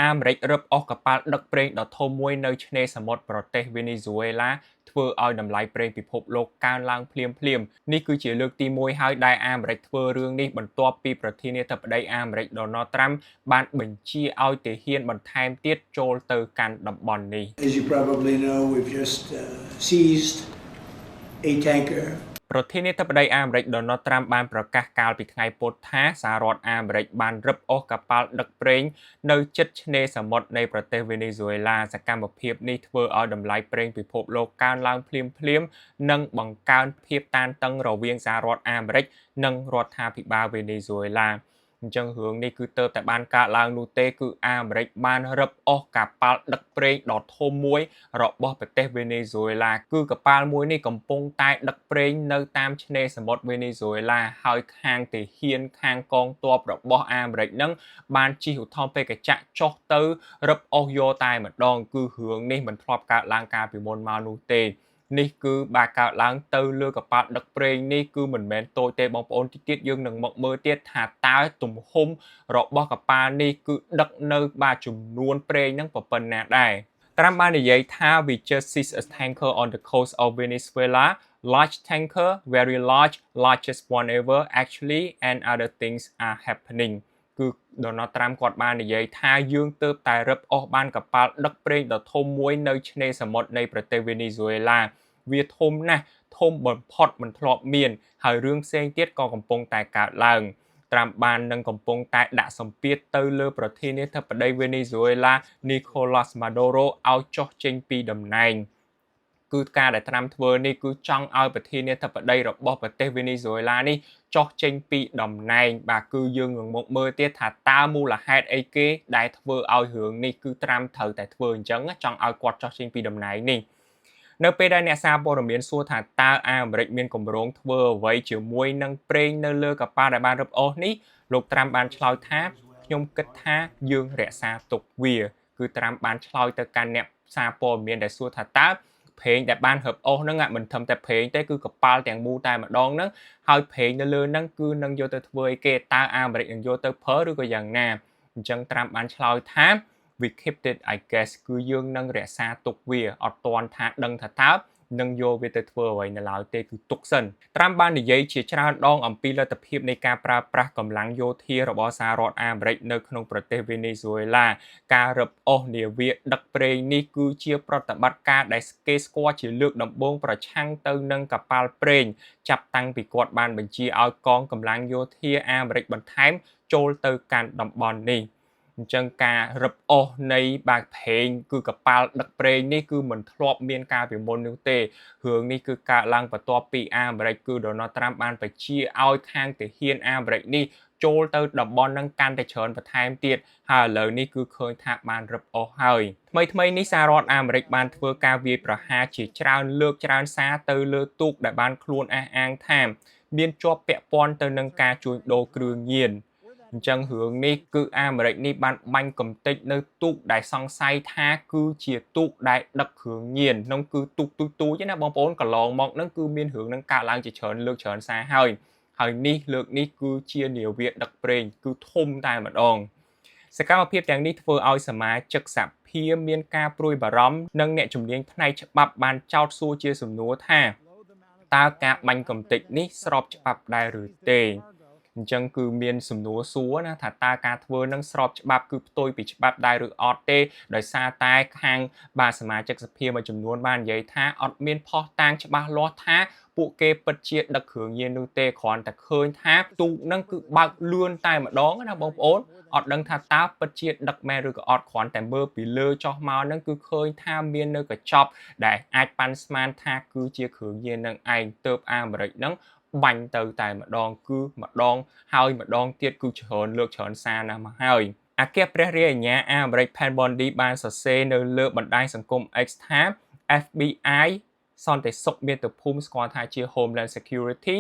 អាមេរិករឹបអូសកប៉ាល់ដឹកប្រេងដ៏ធំមួយនៅឆ្នេរសមុទ្រប្រទេសវេណេស៊ុយអេឡាធ្វើឲ្យតម្លៃប្រេងពិភពលោកកើនឡើងភ្លាមភ្លាមនេះគឺជាលើកទី1ហើយដែលអាមេរិកធ្វើរឿងនេះបន្ទាប់ពីប្រធានាធិបតីអាមេរិកដូណាល់ត្រាំបានបញ្ជាឲ្យទាហានបន្ថែមទៀតចូលទៅកាន់តំបន់នេះ As you probably know, we've just seized a tanker. ប្រធានាធិបតីអាមេរិកដូណាល់ត្រាំបានប្រកាសកាលពីថ្ងៃពុធថាសហរដ្ឋអាមេរិកបានរឹបអូសកប៉ាល់ដឹកប្រេងនៅជិតឆ្នេរសមុទ្រនៃប្រទេសវេណេស៊ុយអេឡាសកម្មភាពនេះធ្វើឲ្យតម្លៃប្រេងពិភពលោកកើនឡើងភ្លាមៗនិងបង្កើនភាពតានតឹងរវាងសហរដ្ឋអាមេរិកនិងរដ្ឋាភិបាលវេណេស៊ុយអេឡាអញ្ចឹងរឿងនេះគឺទើបតែបានកើតឡើងនោះទេគឺអាមេរិកបានរឹបអូសកប៉ាល់ដឹកប្រេងដ៏ធំមួយរបស់ប្រទេសវេណេស៊ុយអេឡាគឺកប៉ាល់មួយនេះកំពុងតែដឹកប្រេងនៅតាមឆ្នេរសមុទ្រវេណេស៊ុយអេឡាហើយខាងទាហានខាងកងទ័ពរបស់អាមេរិកនឹងបានជិះឧទ្ធម្ភាគចក្រចុះទៅរឹបអូសយកតែម្ដងគឺរឿងនេះមិនធ្លាប់កើតឡើងកាលពីមុនមកនោះទេនេះគឺបាទកើតឡើងទៅលើកប៉ាល់ដឹកប្រេងនេះគឺមិនមែនតូចទេបងប្អូនតិចទៀតយើងនឹងមកមើលទៀតថាតើទំហំរបស់កប៉ាល់នេះគឺដឹកនៅបាទចំនួនប្រេងហ្នឹងប៉ុណ្ណាដែរត្រាំបាននិយាយថា "We just seized a tanker on the coast of Venezuela, large tanker, very large, largest one ever actually, and other things are happening." គឺដូណាល់ត្រាំគាត់បាននិយាយថាយើងទើបតែរឹបអូសបានកប៉ាល់ដឹកប្រេងដ៏ធំមួយនៅឆ្នេរសមុទ្រនៃប្រទេសវេណេស៊ុយអេឡាវាធំណាស់ធំបំផុតមិនធ្លាប់មានហើយរឿងផ្សេងទៀតក៏កំពុងតែកើតឡើងត្រាំបាននឹងកំពុងតែដាក់សម្ពាធទៅលើប្រធានាធិបតីវេណេស៊ុយអេឡានីកូឡាស់ម៉ាដូរ៉ូឲ្យចុះចេញពីតំណែងគឺការដែលត្រាំធ្វើនេះគឺចង់ឲ្យប្រធានាធិបតីរបស់ប្រទេសវេណេស៊ុយអេឡានេះចុះចេញពីតំណែងបាទគឺយើងនឹងមកមើលទៀតថាតើមូលហេតុអីគេដែលធ្វើឲ្យរឿងនេះគឺត្រាំត្រូវតែធ្វើអញ្ចឹងចង់ឲ្យគាត់ចុះចេញពីតំណែងនេះនៅពេលដែលអ្នកសារព័ត៌មានសួរថាតើអាមេរិកមានគម្រោងធ្វើអ្វីជាមួយនឹងប្រេងនៅលើកប៉ាល់ដែលបានរឹបអូសនេះលោកត្រាំបានឆ្លើយថាខ្ញុំគិតថាយើងរក្សាទុកវាគឺត្រាំបានឆ្លើយទៅកាន់អ្នកសារព័ត៌មានដែលសួរថាតើប្រេងដែលបានរឹបអូសហ្នឹងមិនត្រឹមតែប្រេងទេគឺកប៉ាល់ទាំងមូលតែម្ដងហ្នឹងហើយប្រេងនៅលើហ្នឹងគឺនឹងយកទៅធ្វើអីគេតើអាមេរិកនឹងយកទៅប្រើឬក៏យ៉ាងណាអញ្ចឹងត្រាំបានឆ្លើយថា "We keep it, I guess." គឺយើងនឹងរក្សាទុកវាអត់ទាន់ថាដឹងថាតើនឹងយកវាទៅធ្វើអ្វីនៅឡើយទេគឺទុកសិនត្រាំបាននិយាយជាច្រើនដងអំពីលទ្ធភាពនៃការប្រើប្រាស់កម្លាំងយោធារបស់សហរដ្ឋអាមេរិកនៅក្នុងប្រទេសវេណេស៊ុយអេឡាការរឹបអូសនាវាដឹកប្រេងនេះគឺជាប្រតិបត្តិការដែលគេស្គាល់ជាលើកដំបូងប្រឆាំងទៅនឹងកប៉ាល់ប្រេងចាប់តាំងពីគាត់បានបញ្ជាឲ្យកងកម្លាំងយោធាអាមេរិកបន្ថែមចូលទៅកាន់តំបន់នេះអញ្ចឹងការរឹបអូសនៃបាប្រេងគឺកប៉ាល់ដឹកប្រេងនេះគឺមិនធ្លាប់មានការពីមុននោះទេរឿងនេះគឺកើតឡើងបន្ទាប់ពីអាមេរិកគឺដូណាល់ត្រាំបានបញ្ជាឲ្យខាងទាហានអាមេរិកនេះចូលទៅតំបន់នឹងកាន់តែច្រើនបន្ថែមទៀតហើយឥឡូវនេះគឺឃើញថាបានរឹបអូសហើយថ្មីថ្មីនេះសហរដ្ឋអាមេរិកបានធ្វើការវាយប្រហារជាច្រើនលើកច្រើនសារទៅលើទូកដែលបានខ្លួនអះអាងថាមានជាប់ពាក់ព័ន្ធទៅនឹងការជួញដូរគ្រឿងញៀនអញ្ចឹងរឿងនេះគឺអាមេរិកនេះបានបាញ់កំទេចនៅទូកដែលសង្ស័យថាគឺជាទូកដែលដឹកគ្រឿងញៀននោះគឺទូកទូចទូចណាបងប្អូនកន្លងមកហ្នឹងគឺមានរឿងហ្នឹងកើតឡើងជាច្រើនលើកច្រើនសារហើយហើយនេះលើកនេះគឺជានាវាដឹកប្រេងគឺធំតែម្ដងសកម្មភាពទាំងនេះធ្វើឲ្យសមាជិកសភាមានការព្រួយបារម្ភនិងអ្នកជំនាញផ្នែកច្បាប់បានចោទសួរជាសំណួរថាតើការបាញ់កំទេចនេះស្របច្បាប់ដែរឬទេអញ្ចឹងគឺមានសំណួរសួរណាថាតើការធ្វើនឹងស្របច្បាប់គឺផ្ទុយពីច្បាប់ដែរឬអត់ទេដោយសារតែខាងបាទសមាជិកសភាមួយចំនួនបាននិយាយថាអត់មានភស្តុតាងច្បាស់លាស់ថាពួកគេពិតជាដឹកគ្រឿងញៀននោះទេគ្រាន់តែឃើញថាទូកនឹងគឺបើកលឿនតែម្ដងណាបងប្អូនអត់ដឹងថាតើពិតជាដឹកមែនឬក៏អត់គ្រាន់តែមើលពីលើចុះមកហ្នឹងគឺឃើញថាមាននៅកញ្ចប់ដែលអាចប៉ាន់ស្មានថាគឺជាគ្រឿងញៀននឹងឯងទៅអាមេរិកហ្នឹងបាញ់ទៅតែម្ដងគឺម្ដងហើយម្ដងទៀតគឺច្រើនលើកច្រើនសារណាស់មកហើយអគ្គព្រះរាជអាជ្ញាអាមេរិក Pam Bondi បានសរសេរនៅលើបណ្ដាញសង្គម X ថា FBI សន្តិសុខមាតុភូមិស្គាល់ថាជា Homeland Security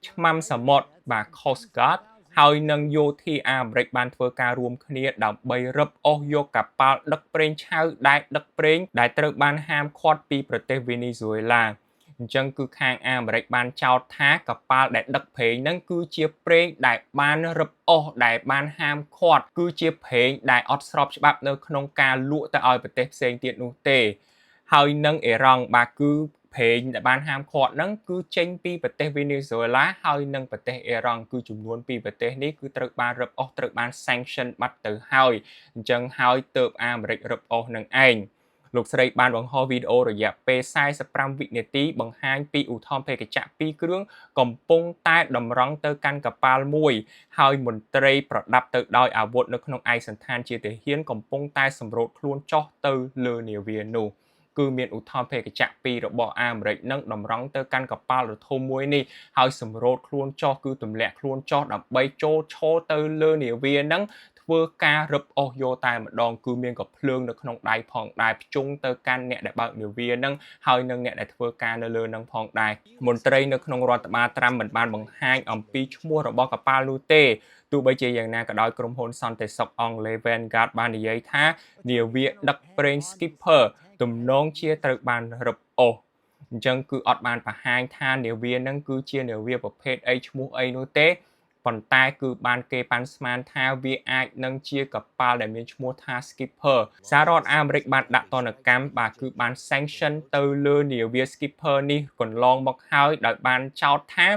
ឆ្មាំសមុទ្របាទ Coast Guard ហើយនឹងយោធាអាមេរិកបានធ្វើការរួមគ្នាដើម្បីរឹបអូសយកកប៉ាល់ដឹកប្រេងឆៅដែលដឹកប្រេងដែលត្រូវបានហាមឃាត់ពីប្រទេសវេណេស៊ុយអេឡា។ អញ្ចឹងគឺខាងអាមេរិកបានចោទថាកប៉ាល់ដែលដឹកប្រេងហ្នឹងគឺជាប្រេងដែលបានរឹបអូសដែលបានហាមឃាត់គឺជាប្រេងដែលអត់ស្របច្បាប់នៅក្នុងការលក់ទៅឲ្យប្រទេសផ្សេងទៀតនោះទេហើយនឹងអ៊ីរ៉ង់បាទគឺប្រេងដែលបានហាមឃាត់ហ្នឹងគឺចេញពីប្រទេសវេណេស៊ុយអេឡាហើយនិងប្រទេសអ៊ីរ៉ង់គឺចំនួនពីរប្រទេសនេះគឺត្រូវបានរឹបអូសត្រូវបាន sanction បាត់ទៅហើយអញ្ចឹងហើយទៅអាមេរិករឹបអូសនឹងឯងលោកស្រីបានបង្ហោះវីដេអូរយៈពេល45វិនាទីបង្ហាញពីឧទ្ធម្ភាគចក្រពីរគ្រឿងកំពុងតែតម្រង់ទៅកាន់កប៉ាល់មួយហើយមន្ត្រីប្រដាប់ទៅដោយអាវុធនៅក្នុងឯកសណ្ឋានជាទាហានកំពុងតែសម្រូតខ្លួនចុះទៅលើនាវានោះគឺមានឧទ្ធម្ភាគចក្រពីររបស់អាមេរិកនឹងតម្រង់ទៅកាន់កប៉ាល់ដ៏ធំមួយនេះហើយសម្រូតខ្លួនចុះគឺទម្លាក់ខ្លួនចុះដើម្បីចូលឈរទៅលើនាវានឹងធ្វើការរឹបអូសយកតែម្ដងគឺមានកំភ្លើងនៅក្នុងដៃផងដែរភ្ជង់ទៅកាន់អ្នកដែលបើកនាវានឹងហើយនិងអ្នកដែលធ្វើការនៅលើនឹងផងដែរមន្ត្រីនៅក្នុងរដ្ឋបាលត្រាំមិនបានបង្ហាញអំពីឈ្មោះរបស់កប៉ាល់នោះទេទោះបីជាយ៉ាងណាក៏ដោយក្រុមហ៊ុនសន្តិសុខអង់គ្លេស Vanguard បាននិយាយថានាវាដឹកប្រេង Skipper ទំនងជាត្រូវបានរឹបអូសអញ្ចឹងគឺអត់បានបង្ហាញថានាវានឹងគឺជានាវាប្រភេទអីឈ្មោះអីនោះទេប៉ុន្តែគឺបានគេប៉ាន់ស្មានថាវាអាចនឹងជាកប៉ាល់ដែលមានឈ្មោះថា Skipper សហរដ្ឋអាមេរិកបានដាក់ទណ្ឌកម្មបាទគឺបាន sanction ទៅលើនាវា Skipper នេះកន្លងមកហើយដោយបានចោទថា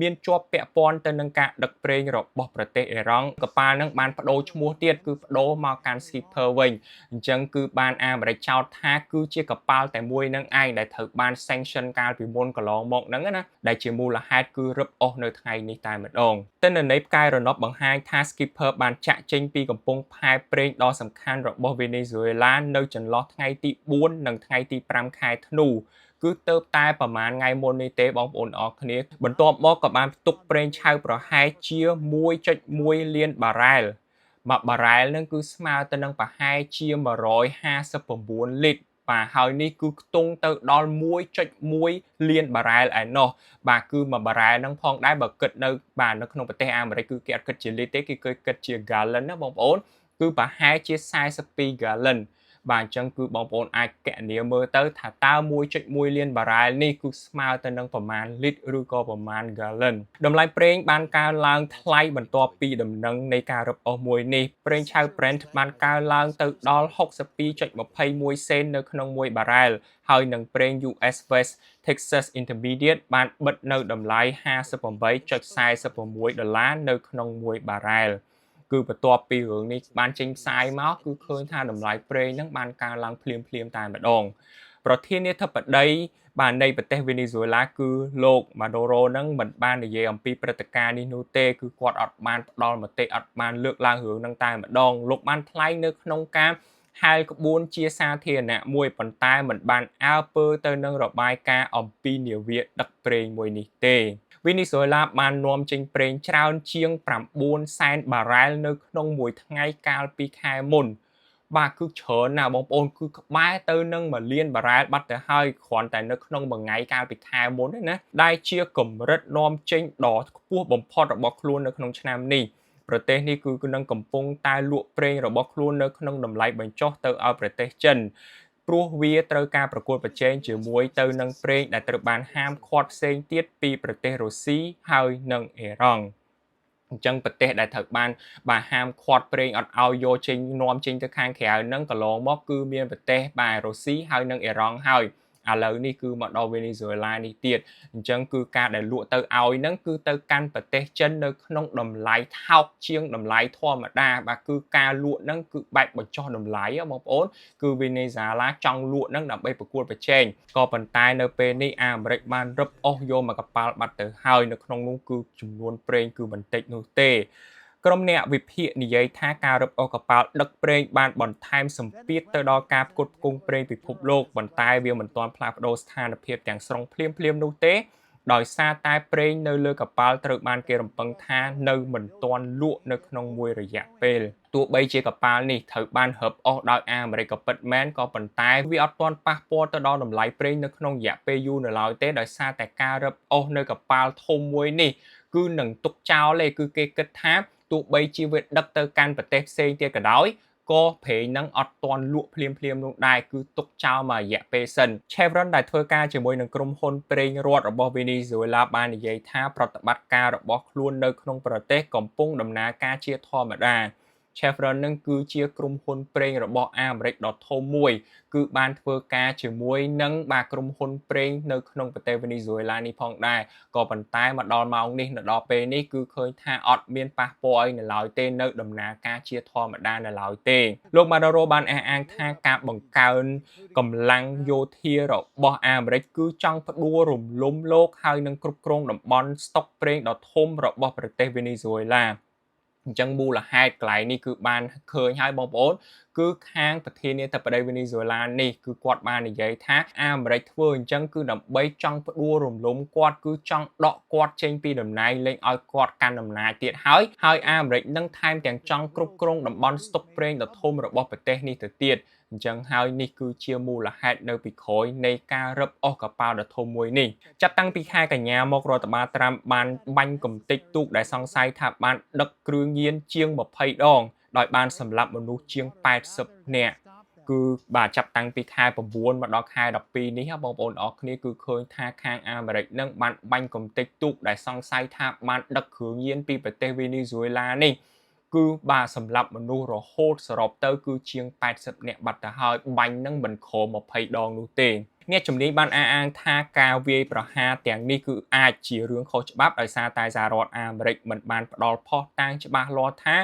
មានជាប់ពាក់ព័ន្ធទៅនឹងការដឹកប្រេងរបស់ប្រទេសអ៊ីរ៉ង់កប៉ាល់នឹងបានបដូរឈ្មោះទៀតគឺបដូរមកកាន់ Skipper វិញអញ្ចឹងគឺបានអាមេរិកចោទថាគឺជាកប៉ាល់តែមួយនឹងឯងដែលត្រូវបាន sanction កាលពីមុនកន្លងមកហ្នឹងណាដែលជាមូលហេតុគឺរឹបអូសនៅថ្ងៃនេះតែម្ដងទិន្នន័យផ្កាយរណបបង្ហាញថា Skipper បានចាក់ចេញពីកំពង់ផែប្រេងដ៏សំខាន់របស់វេណេស៊ុយអេឡានៅចន្លោះថ្ងៃទី4និងថ្ងៃទី5ខែធ្នូគឺទៅតែប្រហែលថ្ងៃមុននេះទេបងប្អូនអរគ្នាបន្ទាប់មកក៏បានផ្ទុកប្រេងឆៅប្រហែលជា1.1លានបារ៉ែលមួយបារ៉ែលនឹងគឺស្មើទៅនឹងប្រហែលជា159លីត្របាទហើយនេះគឺខ្ទង់ទៅដល់1.1លានបារ៉ែលឯណោះបាទគឺមួយបារ៉ែលហ្នឹងផងដែរបើគិតនៅបាទនៅក្នុងប្រទេសអាមេរិកគឺគេអត់គិតជាលីត្រទេគេគិតជា gallon ណាបងប្អូនគឺប្រហែលជា42 gallon បាទអញ្ចឹងគឺបងប្អូនអាចគណនាមើលទៅថាតើ1.1លានបារ៉ែលនេះគឺស្មើទៅនឹងប្រមាណលីត្រឬក៏ប្រមាណ gallon តម្លៃប្រេងបានកើនឡើងថ្លៃបន្ទាប់ពីដំណឹងនៃការរឹបអូសមួយនេះប្រេងឆៅ Brent បានកើនឡើងទៅដល់62.21សេននៅក្នុង1បារ៉ែលហើយនឹងប្រេង US West Texas Intermediate បានបិទនៅតម្លៃ58.46ដុល្លារនៅក្នុង1បារ៉ែលគឺបន្ទាប់ពីរឿងនេះបានចេញផ្សាយមកគឺឃើញថាតម្លៃប្រេងហ្នឹងបានកើនឡើងភ្លាមភ្លាមតែម្ដងប្រធានាធិបតីបាទនៃប្រទេសវេណេស៊ុយអេឡាគឺលោកម៉ាដូរ៉ូនឹងមិនបាននិយាយអំពីព្រឹត្តិការណ៍នេះនោះទេគឺគាត់អត់បានផ្ដល់មតិអត់បានលើកឡើងរឿងហ្នឹងតែម្ដងលោកបានថ្លែងនៅក្នុងការហែលក្បួនជាសាធារណៈមួយប៉ុន្តែមិនបានអើពើទៅនឹងរបាយការណ៍អំពីនាវាដឹកប្រេងមួយនេះទេវេណេស៊ុយអេឡាបាននាំចេញប្រេងច្រើនជាង9សែនបារ៉ែលនៅក្នុងមួយថ្ងៃកាលពីខែមុនបាទគឺច្រើនណាស់បងប្អូនគឺក្បែរទៅនឹង1លានបារ៉ែលបាត់ទៅហើយគ្រាន់តែនៅក្នុងមួយថ្ងៃកាលពីខែមុនណាដែលជាកម្រិតនាំចេញដ៏ខ្ពស់បំផុតរបស់ខ្លួននៅក្នុងឆ្នាំនេះប្រទេសនេះគឺនឹងកំពុងតែលក់ប្រេងរបស់ខ្លួននៅក្នុងតម្លៃបញ្ចុះទៅឲ្យប្រទេសចិនព្រោះវាត្រូវការប្រកួតប្រជែងជាមួយទៅនឹងប្រេងដែលត្រូវបានហាមឃាត់ផ្សេងទៀតពីប្រទេសរុស្ស៊ីហើយនិងអ៊ីរ៉ង់អញ្ចឹងប្រទេសដែលត្រូវបានបាទហាមឃាត់ប្រេងអត់ឲ្យយកចេញនាំចេញទៅខាងក្រៅហ្នឹងកន្លងមកគឺមានប្រទេសបាទរុស្ស៊ីហើយនិងអ៊ីរ៉ង់ហើយឥឡូវនេះគឺមកដល់វេណេស៊ុយអេឡានេះទៀតអញ្ចឹងគឺការដែលលក់ទៅឲ្យហ្នឹងគឺទៅកាន់ប្រទេសចិននៅក្នុងតម្លៃថោកជាងតម្លៃធម្មតាបាទគឺការលក់ហ្នឹងគឺបែបបញ្ចុះតម្លៃបងប្អូនគឺវេណេស៊ុយអេឡាចង់លក់ហ្នឹងដើម្បីប្រកួតប្រជែងក៏ប៉ុន្តែនៅពេលនេះអាមេរិកបានរឹបអូសយកមកកប៉ាល់បាត់ទៅហើយនៅក្នុងនោះគឺចំនួនប្រេងគឺមិនតិចនោះទេក្រុមអ្នកវិភាគនិយាយថាការរឹបអូសកប៉ាល់ដឹកប្រេងបានបន្ថែមសម្ពាធទៅដល់ការផ្គត់ផ្គង់ប្រេងពិភពលោកប៉ុន្តែវាមិនទាន់ផ្លាស់ប្ដូរស្ថានភាពទាំងស្រុងភ្លាមៗនោះទេដោយសារតែប្រេងនៅលើកប៉ាល់ត្រូវបានគេរំពឹងថានៅមិនទាន់លក់នៅក្នុងមួយរយៈពេលទោះបីជាកប៉ាល់នេះត្រូវបានរឹបអូសដោយអាមេរិកក៏ពិតមែនក៏ប៉ុន្តែវាអត់ទាន់ប៉ះពាល់ទៅដល់តម្លៃប្រេងនៅក្នុងរយៈពេលយូរនៅឡើយទេដោយសារតែការរឹបអូសនៅកប៉ាល់ធំមួយនេះគឺនឹងទុកចោលទេគឺគេគិតថាទោះបីជាវាដឹកទៅកាន់ប្រទេសផ្សេងទៀតក៏ដោយ ក៏ប្រេងនឹងអត់ទាន់លក់ភ្លាមភ្លាមនោះដែរគឺទុកចោលមួយរយៈពេលសិន Chevron ដែលធ្វើការជាមួយនឹងក្រុមហ៊ុនប្រេងរដ្ឋរបស់ Venezuela បាននិយាយថាប្រតិបត្តិការរបស់ខ្លួននៅក្នុងប្រទេសកំពុងដំណើរការជាធម្មតា Chevron នឹងគឺជាក្រុមហ៊ុនប្រេងរបស់អាមេរិកដ៏ធំមួយគឺបានធ្វើការជាមួយនឹងបាទក្រុមហ៊ុនប្រេងនៅក្នុងប្រទេសវេណេស៊ុយអេឡានេះផងដែរក៏ប៉ុន្តែមកដល់ម៉ោងនេះនៅដល់ពេលនេះគឺឃើញថាអត់មានប៉ះពាល់អីនៅឡើយទេនៅដំណើរការជាធម្មតានៅឡើយទេលោកម៉ាដូរ៉ូបានអះអាងថាការបង្កើនកម្លាំងយោធារបស់អាមេរិកគឺចង់ផ្ដួលរំលំលោកហើយនឹងគ្រប់គ្រងតំបន់ស្តុកប្រេងដ៏ធំរបស់ប្រទេសវេណេស៊ុយអេឡាអញ្ចឹងមូលហេតុកន្លែងនេះគឺបានឃើញហើយបងប្អូនគឺខាងប្រធានាធិបតីវេណេស៊ុយអេឡានេះគឺគាត់បាននិយាយថាអាមេរិកធ្វើអញ្ចឹងគឺដើម្បីចង់ផ្ដួលរំលំគាត់គឺចង់ដកគាត់ចេញពីតំណែងលែងឲ្យគាត់កាន់អំណាចទៀតហើយហើយអាមេរិកនឹងថែមទាំងចង់គ្រប់គ្រងតំបន់ស្តុកប្រេងដ៏ធំរបស់ប្រទេសនេះទៅទៀតអញ្ចឹងហើយនេះគឺជាមូលហេតុនៅពីក្រោយនៃការរឹបអូសកប៉ាល់ដ៏ធំមួយនេះចាប់តាំងពីខែកញ្ញាមករដ្ឋបាលត្រាំបានបាញ់កំទេចទូកដែលសង្ស័យថាបានដឹកគ្រឿងញៀនជាង20ដងដោយបានសម្លាប់មនុស្សជាង80នាក់គឺបាទចាប់តាំងពីខែ9មកដល់ខែ12នេះបងប្អូនអរគ្នាគឺឃើញថាខាងអាមេរិកនឹងបានបាញ់កំទេចទូកដែលសង្ស័យថាបានដឹកគ្រឿងញៀនពីប្រទេសវេណេស៊ុយអេឡានេះគឺបាទសម្រាប់មនុស្សរហូតសរុបទៅគឺជាង80នាក់បាត់ទៅហើយបាញ់នឹងមិនក្រោម20ដងនោះទេអ្នកជំនាញបានអះអាងថាការវាយប្រហារទាំងនេះគឺអាចជារឿងខុសច្បាប់ដោយសារតែសហរដ្ឋអាមេរិកមិនបានផ្ដល់ភស្តុតាងច្បាស់លាស់ថា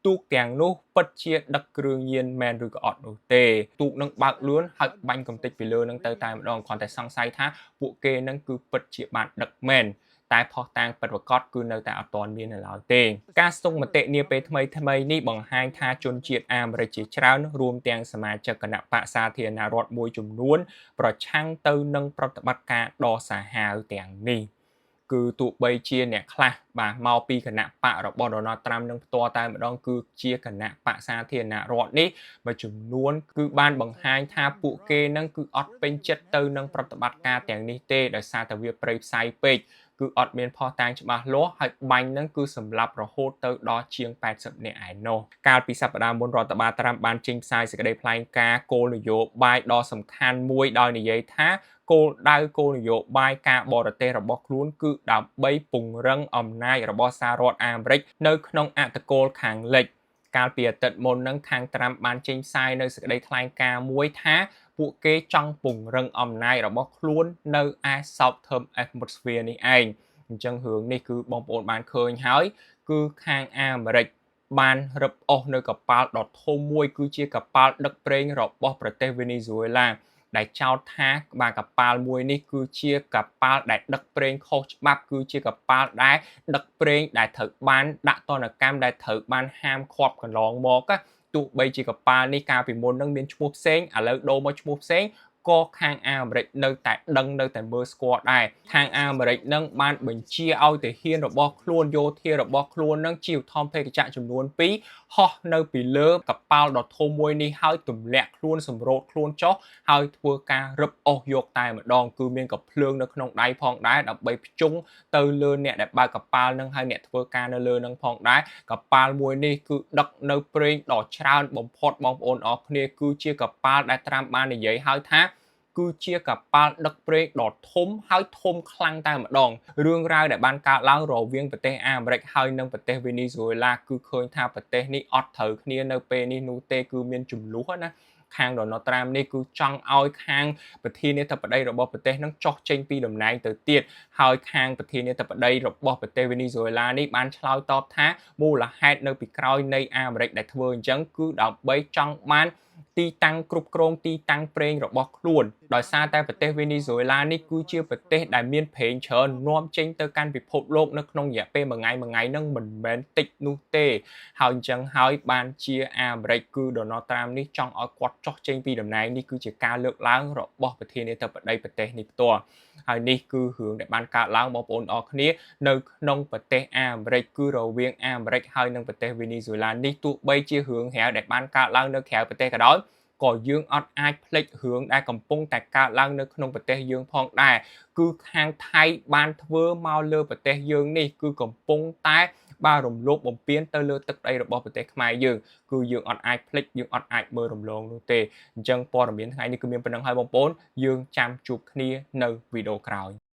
ទូកទាំងនោះពិតជាដឹកគ្រឿងញៀនមែនឬក៏អត់នោះទេទូកនឹងបើកលឿនហើយបាញ់កំទេចពីលើនឹងទៅតែម្ដងគ្រាន់តែសង្ស័យថាពួកគេនឹងគឺពិតជាបានដឹកមែនតែភស្តុតាងពិតប្រាកដគឺនៅតែអត់ទាន់មាននៅឡើយទេការស្ទង់មតិនាពេលថ្មីថ្មីនេះបង្ហាញថាជនជាតិអាមេរិកជាច្រើនរួមទាំងសមាជិកគណបក្សសាធារណរដ្ឋមួយចំនួនប្រឆាំងទៅនឹងប្រតិបត្តិការដ៏សាហាវទាំងនេះគឺទោះបីជាអ្នកខ្លះបាទមកពីគណបក្សរបស់ដូណាល់ត្រាំនឹងផ្ទាល់តែម្ដងគឺជាគណបក្សសាធារណរដ្ឋនេះមួយចំនួនគឺបានបង្ហាញថាពួកគេនឹងគឺអត់ពេញចិត្តទៅនឹងប្រតិបត្តិការទាំងនេះទេដោយសារតែវាព្រៃផ្សៃពេកគឺអត់មានភស្តុតាងច្បាស់លាស់ហើយបាញ់នឹងគឺសម្លាប់រហូតទៅដល់ជាង80នាក់ឯណោះកាលពីសប្តាហ៍មុនរដ្ឋបាលត្រាំបានចេញផ្សាយសេចក្តីថ្លែងការណ៍គោលនយោបាយដ៏សំខាន់មួយដោយនិយាយថាគោលដៅគោលនយោបាយការបរទេសរបស់ខ្លួនគឺដើម្បីពង្រឹងអំណាចរបស់សហរដ្ឋអាមេរិកនៅក្នុងអត្តកូលខាងលិចកាលពីអាទិត្យមុននឹងខាងត្រាំបានចេញផ្សាយនៅសេចក្តីថ្លែងការណ៍មួយថាពួកគេចង់ពង្រឹងអំណាចរបស់ខ្លួននៅឯ Southern Hemisphere នេះឯងអញ្ចឹងរឿងនេះគឺបងប្អូនបានឃើញហើយគឺខាងអាមេរិកបានរឹបអូសនៅកប៉ាល់ដ៏ធំមួយគឺជាកប៉ាល់ដឹកប្រេងរបស់ប្រទេសវេណេស៊ុយអេឡាដែលចោទថាបាទកប៉ាល់មួយនេះគឺជាកប៉ាល់ដែលដឹកប្រេងខុសច្បាប់គឺជាកប៉ាល់ដែលដឹកប្រេងដែលត្រូវបានដាក់ទណ្ឌកម្មដែលត្រូវបានហាមឃាត់កន្លងមកទោះបីជាកប៉ាល់នេះកាលពីមុននឹងមានឈ្មោះផ្សេងឥឡូវដូរមកឈ្មោះផ្សេងក៏ខាងអាមេរិកនៅតែដឹងនៅតែមើលស្គាល់ដែរខាងអាមេរិកនឹងបានបញ្ជាឲ្យទាហានរបស់ខ្លួនយោធារបស់ខ្លួននឹងជាឧទ្ធម្ភាគចក្រចំនួន2ហោះនៅពីលើកប៉ាល់ដ៏ធំមួយនេះហើយទម្លាក់ខ្លួនសម្រូតខ្លួនចុះហើយធ្វើការរឹបអូសយកតែម្ដងគឺមានកំភ្លើងនៅក្នុងដៃផងដែរដើម្បីភ្ជង់ទៅលើអ្នកដែលបើកកប៉ាល់នឹងហើយអ្នកធ្វើការនៅលើនឹងផងដែរកប៉ាល់មួយនេះគឺដឹកនៅប្រេងដ៏ច្រើនបំផុតបងប្អូនអរគ្នាគឺជាកប៉ាល់ដែលត្រាំបាននិយាយហើយថាគឺជាកប៉ាល់ដឹកប្រេងដ៏ធំហើយធំខ្លាំងតែម្ដងរឿងរ៉ាវដែលបានកើតឡើងរវាងប្រទេសអាមេរិកហើយនិងប្រទេសវេណេស៊ុយអេឡាគឺឃើញថាប្រទេសនេះអត់ត្រូវគ្នានៅពេលនេះនោះទេគឺមានចំនួនណាខាងដូណាល់ត្រាំនេះគឺចង់ឲ្យខាងប្រធានាធិបតីរបស់ប្រទេសនឹងចុះចេញពីតំណែងទៅទៀតហើយខាងប្រធានាធិបតីរបស់ប្រទេសវេណេស៊ុយអេឡានេះបានឆ្លើយតបថាមូលហេតុនៅពីក្រោយនៃអាមេរិកដែលធ្វើអញ្ចឹងគឺដើម្បីចង់បានទីតាំងគ្រប់គ្រងទីតាំងប្រេងរបស់ខ្លួនដោយសារតែប្រទេសវេណេស៊ុយអេឡានេះគឺជាប្រទេសដែលមានប្រេងច្រើននាំចេញទៅកាន់ពិភពលោកនៅក្នុងរយៈពេលមួយថ្ងៃមួយថ្ងៃហ្នឹងមិនមែនតិចនោះទេហើយអញ្ចឹងហើយបានជាអាមេរិកគឺដូណាល់ត្រាំនេះចង់ឲ្យគាត់ចុះចេញពីតំណែងនេះគឺជាការលើកឡើងរបស់ប្រធានាធិបតីប្រទេសនេះផ្ទាល់ហើយនេះគឺរឿងដែលបានកើតឡើងបងប្អូនអរគ្នានៅក្នុងប្រទេសអាមេរិកគឺរវាងអាមេរិកហើយនិងប្រទេសវេណេស៊ុយអេឡានេះទោះបីជារឿងរ៉ាវដែលបានកើតឡើងនៅក្រៅប្រទេសក៏ដោយក៏យើងអត់អាចភ្លេចរឿងដែលកំពុងតែកើតឡើងនៅក្នុងប្រទេសយើងផងដែរគឺខាងថៃបានធ្វើមកលើប្រទេសយើងនេះគឺកំពុងតែ បាទរំលោភបំពានទៅលើទឹកដីរបស់ប្រទេសខ្មែរយើងគឺយើងអត់អាចភ្លេចយើងអត់អាចមើលរំលងនោះទេអញ្ចឹងព័ត៌មានថ្ងៃនេះគឺមានប៉ុណ្ណឹងហើយបងប្អូនយើងចាំជួបគ្នានៅវីដេអូក្រោយ។